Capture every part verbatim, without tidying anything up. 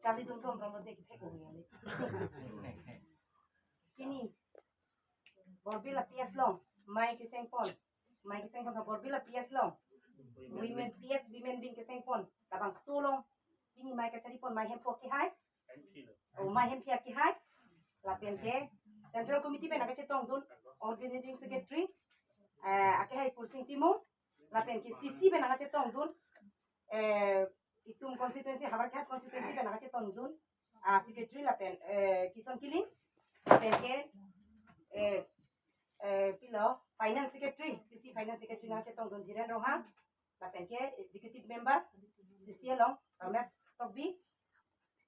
Charli dun tum rong dek thek ong ya le. Pini Borbil a P S along mai kesengpon, mai kesengpon Borbil a P S along, women P S, women wing kesengpon, labangso along pini mai kacharipon, mai hemphu akehai, o mai hemphu akehai, lapen ke Central Committee pen nangkachetongdun, Organizing Secretary, eh, akehai Kursing Timung, lapen ke C C pen nangkachetongdun, eh, itum constituency, Howraghat constituency pen nangkachetongdun, ah, Secretary lapen, eh, Kison Killing, lapen ke, eh, eh, pilo, Finance Secretary, C C Finance Secretary nangkachetongdun Dhiren Ronghang, lapen ke Executive Member C C along Ramesh Tokbi,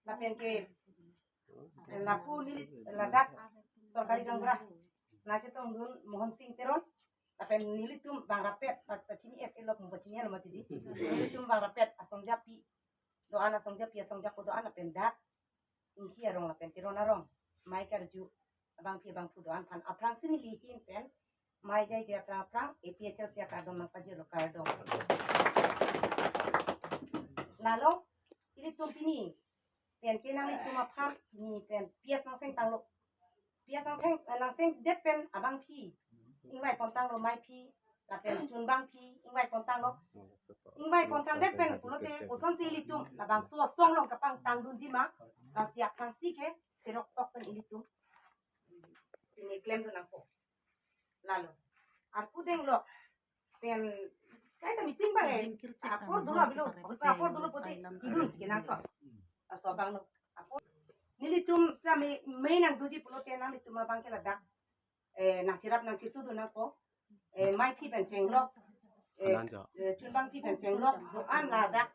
lapen ke, eh, lapu neli ladak sorkari gaonbura nangchetongdun Mohan Singh Teron, lapen nelitum bang rapet, pa-, pachini et elok pachini alo mati di. Nelitum bang rapet asongjapi, do-an asongjapi, asongjapo do-an lapen dak Inghi arong lapen Teron arong mai karju abangpi abangphu do-an aphan aphrangsi neli ahin pen mai jaije aphrang aphrang A P H L C akardom nangpajirlo, kardom. Lalo ilitum pini pen ke nanglitum aphan pini pen P S nangsengtanglo. P S nangseng, eh, nangsengdet pen abangpi ingvaipontanglo, maiphi lapen chunbangpi ingvaipontanglo. Ingvaipontangdet pen pulote kosonsi ilitum labangso asong along kapangtangdunji ma, lasi aphrangsi ke cheroktok pen ilitum pini klemdun nangpo. Lalo arpu denglo pen kaita meeting bang eh, apor dolo bilo, apor dolo pote idun si kenangsot. Aso abanglo. Apor nelitum sami mai nangduji pulote nanglitum abang ke ladak, eh, nangcherap nangchetudun nangpo, eh, maiphi pen chenglok, eh, Ananja. Eh, chunbangpi pen chenglok, do-an ladak,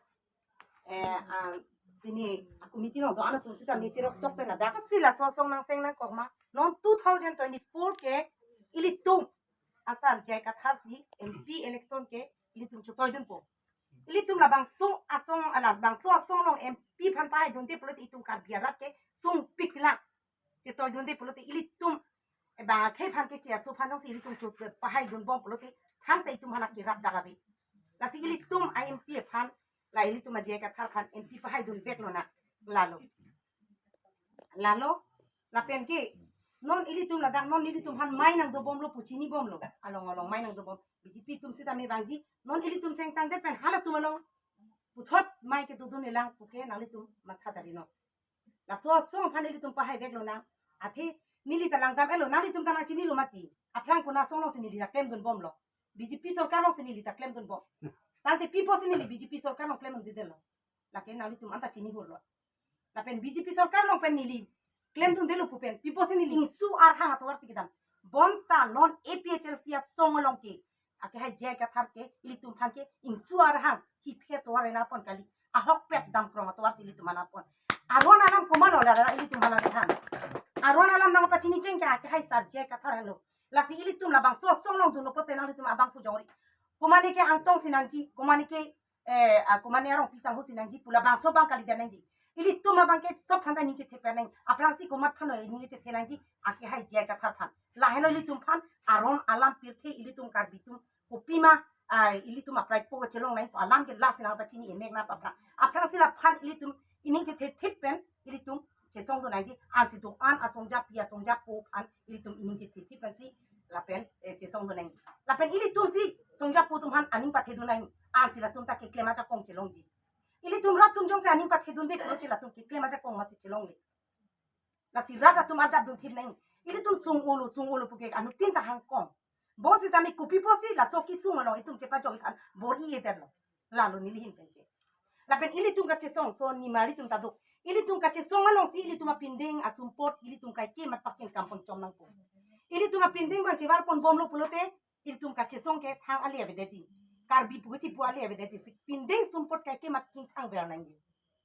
eh, ah, pini a committee along do-an atum sitame cheroktok pen ladak si laso asong nangseng nangkok ma. Non two thousand twenty-four ke ilitum asar J I Kathar si M P election ke ilitum chotoidunpo. Ilitum labangso asong, ah, labangso asong along M P aphan pahaidunde pulote itum Karbi arat ke sungpik lang. Chetoidunde pulote ilitum, eh, bang akhei aphan ke cheso aphan jongsi ilitum chot pahaidunbom pulote thangta itum aphan akerap dak ave. Lasi ilitum a M P aphan, la ilitum a J I Kathar aphan M P pahaidunveklo na. Lalo. Lalo, lapen ke, non ilitum ladak, non ilitum aphan mai nangdobomlo pu chinibomlo. Along along mai nangdobom. B J P atum sitame vangji, non ilitum sengtangdet pen halatum along puthot mai kedodunji lang puke nanglitum matha dari non. Laso asong aphan ilitum pahaiveklo nang. Athe neli ta langdam-etlo, nanglitum ta nangchinilo mati. Aphrang kona asong alongsi neli ta klemdunbomlo. B J P sorkar alongsi neli ta klemdunbom. Tangte pi apotsi neli B J P sorkar along klemdundedetlo. Lake nanglitum anta chinihurlo. Lapen B J P sorkar along pen neli klemdundelo pu pen pi apotsi neli ingsu arhang atovarsi kedam. Bonta non A P H L C asong along ke akehai J I Kathar ke ilitum aphan ke ingsu arhang hiphe atovar enapon kali. Ahokpet damkrong atovarsi ilitum enapon. Aron alam komatlo la ilitum aphan la than. Aron alam nangpachini cheng ke akehai sar J I Kathar henlo. Lasi ilitum labangso asong along dunlo pote nanglitum abangphu jongri. Komane ke Angtong si nangji, komane ke, eh, ah, komane arong pisang ho si nangji pu labangso abang kalidet nangji. Ilitum abang ke stop aphan ta ining chethe pen nang. Aphrangsi komat aphan lo ining chethe nangji, akehai J I Kathar aphan. Lahenlo ilitum aphan aron alam pirthe ilitum Karbi atum kopima, ah, ilitum aphraipo kachelong nangpo alam ke lasi nangpachini emek nangpo aphrang. Aphrangsi laphan ilitum ining chethe thip pen ilitum chesongdun nangji, ansi do-an asongjapi asongjapo aphan ilitum ining chethe thip pensi lapen, eh, chesongdun nangji. Lapen ilitumsi songjapo atum aphan aning pathedun nang, ansi latum ta keklem ajakong chelongji. Ilitum rat atum jongsi aning pathedunde pulote latum keklem ajakong masi chelongle. Lasi rat atum arjapdun thip nang. Ilitum sung-olo, sung-olo puke anuttin ta hangkong. Bonsitame kopi apotsi laso kesung along itum chepajok-ik aphan bor-i-edetlo. Lalo neli ahin pen ke. Lapen ilitum kachesong, so nimarli atum ta do. Ilitum kachesong alongsi ilitum apindeng asumpot ilitum kaike mat pakeng kampon chom nangpo. Ilitum apindeng bang chevarponbomlo pulote ilitum kachesong ke thang ale avedetji. Karbi pu kechipu ale avedetji. Si pindeng sumpot kaike mat kingthang ver nangji.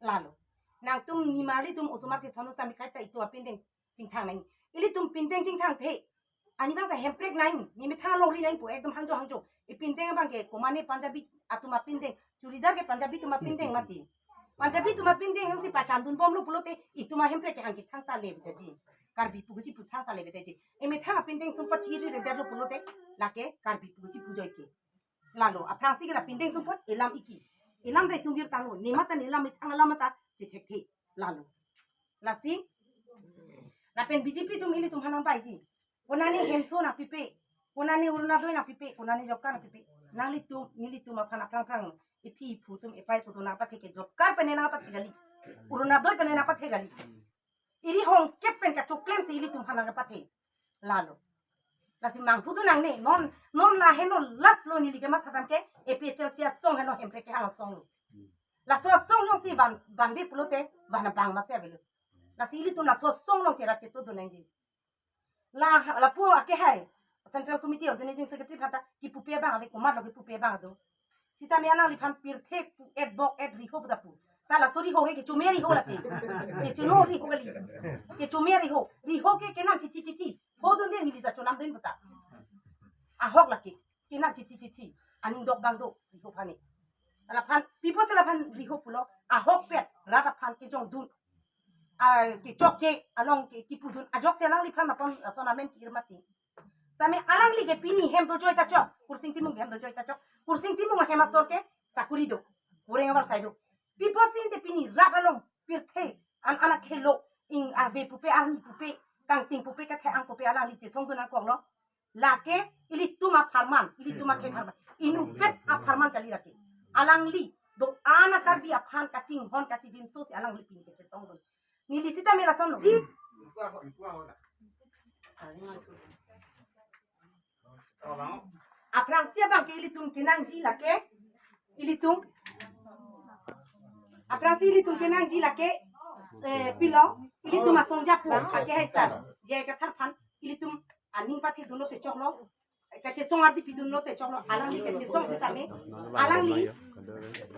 Lalo. Nangtum nimarli atum osomar chethon sitame kaita itum apindeng chingthang nang. Ilitum pindeng chingthangthe. Ani abang ta hemprek nang, nemethang longri nang pu ekdom hangjo hangjo. Ipindeng abang ke komane Punjabi atum apindeng, churidar ke Punjabi atum apindeng mati. Punjabi atum apindeng jongsi pachandunbomlo pulote itum ahemprek ke hangke thangta le avedetji. Karbi pu kechipu thangta le avedetji. Emethang apindeng sumpot chiri redetlo pulote lake Karbi pu kechipu joike. Lalo, aphrangsi ke la pindeng sumpot elam iki. Elam ta itum virtanglo, nemat ta nelam methang alam ta chethekthe. Pen B J P atum ilitum aphan nangpaiji. Konane hemso nangpipe, konane Orunodoi nangpipe, konane job card nangpipe. Nanglitum, nelitum aphan aphrang aphrang, iphi iphu atum, ipei iphu atum nangpathe ke job card pen nangpathe kali. Orunodoi pen nangpathe kali. Iri hongkep pen kachoklemsi ilitum aphan nangpathe. Lalo. Lasi manghu tu nangne, non, non la heno last lo neli kematha tangte, A P H L C asong heno Hemprek kehang asong lo. Laso asong alongsi van, vanve pulote, van abang masi avelo. Lasi ilitum laso asong along cherak chetongdun nangji. La, lapu akehai, Central Committee Organizing Secretary aphan ta kipupe abang ave, komatlo kipupe abang do. Sitame alangliphan pirthe pu-et bok-et riho pu ta pu. Ta laso riho ke kechome riho lake. Kechono riho kali. Kechome riho. Riho ke kenam chithi chithi. Hodunde neli ta chonamdun puta. Ahok lake. Kenam chithi chithi. Aning dok bang do riho aphan ni. Laphan, pi apotsi laphan riho pulo. Ahokpet rat aphan kejongdun. Ah, kechokche along ke kipudun. Ajoksi alangliphan apon lason amen ki-ir mati. Sitame alangli ke pini hem dojoi ta chok. Kursing Timung hem dojoi ta chok. Kursing Timung ahem asor ke sakuri do. Kureng avarsai do. Pi apotsi te pini rat along pirthe an anak khelo ing ave pupe, arni pupe, kangting pupe, kathek-ang pupe alangli chesongdun nangkoklo. Lake ilitum apharman, ilitum akhei apharman. Inutvet apharman kali lake. Alangli do-an a-Karbi aphan kachinghon kachijinso si alangli pini kachesongdun. Neli sitame lasonlo. Si aphrangsi abang ke ilitum kenangji lake. Ilitum. Aphrangsi ilitum kenangji lake. Eh, pilo. Ilitum asong japo. Akehai sar. J I Kathar aphan. Ilitum aning pathedunlo te choklo. Kachesong ardi pidunlo te choklo. Alangli kachesong sitame. Alangli.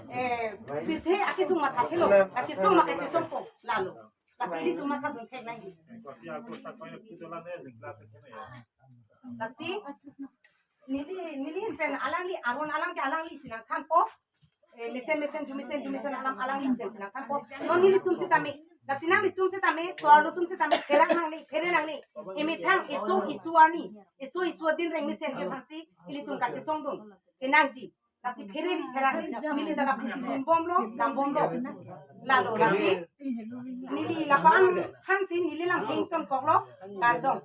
Eh, pirthe akesung mathathelo. Kachesong ma kachesongpo. Lalo. Lasi ilitum mathadun thek nangji. Lasi neli, neli pen alangli aron alam ke alanglisi nangthanpo. Eh, mesen mesen, jumesen jumesen alam alanglisi pen si nangthanpo. Non nelitum sitame, lasi nanglitum sitame, tovar atum sitame, pherak nangne, phere nangne. Emethang eso isu arni, eso isu adin reng mesenji aphansi ilitum kachesongdun kenangji. Lasi phere ri pherak ri, neli ta lapusi dunbomlo, dambomlo. Lalo lasi neli lapu-an thansi neli lam thengton koklo, kardom.